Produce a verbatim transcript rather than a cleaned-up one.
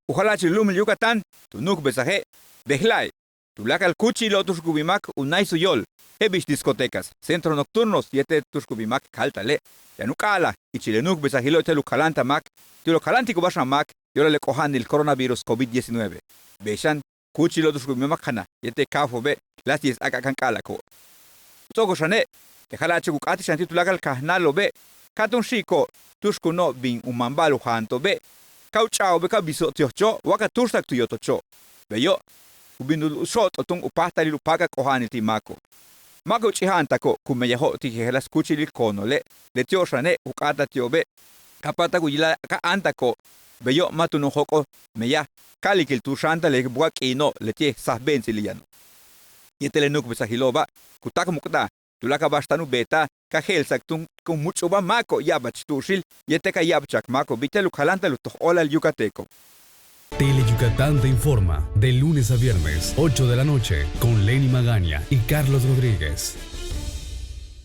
U jala'achil u lu'umil Yucatán tu nu'ukbesaje' bejla'e' tuláakal kúuchilo'ob tu'ux ku bin máak u náaysa u yóol, je'el bix discotecas, centros nocturnos yéetel tu'ux ku bin máak káltale'. Yaan u k'a'alaj ichil le nu'ukbesajilo'ob ti'al u kaláanta'al máak, ti'al u kaláantiko'ob ba'ax máak yo'olal le k'oja'anil coronavirus covid diecinueve. Bey xan kúuchilo'ob tu'ux ku bin máak Janá yéetel Cafobe' láas ti' yéetel áak'akan k'a'alako'ob. U ts'o'okol xane' le jala'ache' ku k'áatik xan ti' tuláakal kajnáalo'obe' ka túun xi'iko'ob tu'ux ku no'ob bin u máanba'al u jaanto'obe' ka u ch'a'ajo'obe' ka biso'ob ti' ojochoo' wa ka túuxta'ak tu yotocho'ob. Beyo' ku bin u xo'ot'ol túun u páajtalil u pa'ak'al k'oja'anil ti' máako'ob. Máako'ob ch'ija'antako' ku meyajo'ob ti' jejeláas kúuchilil koonole'. Leti'ob xane' ku k'áata'al ti'obe' ka pa'ata'ak u yila'al ka áantako'ob. Beyo' ma' túuno' jóok'ol meyaj ká'ilikil tu xáantal le buka'aj k'iino'ob leti'e' sajbe'entsilil yano'ob. Yéetel le nu'ukbesajilo'oba' ku táak muk'daj tuláakal ba'ax táan u beeta'al ka je'elsa'ak túun ku múuch'ubáaj máako'ob ya'abach tu'uxil yéetel ka ya'abcha'ak máako'ob bey ti'al u kaláanta'al u toj óolal yucateco. Tele Yucatán te informa de lunes a viernes, ocho de la noche, con Lenny Magaña y Carlos Rodríguez.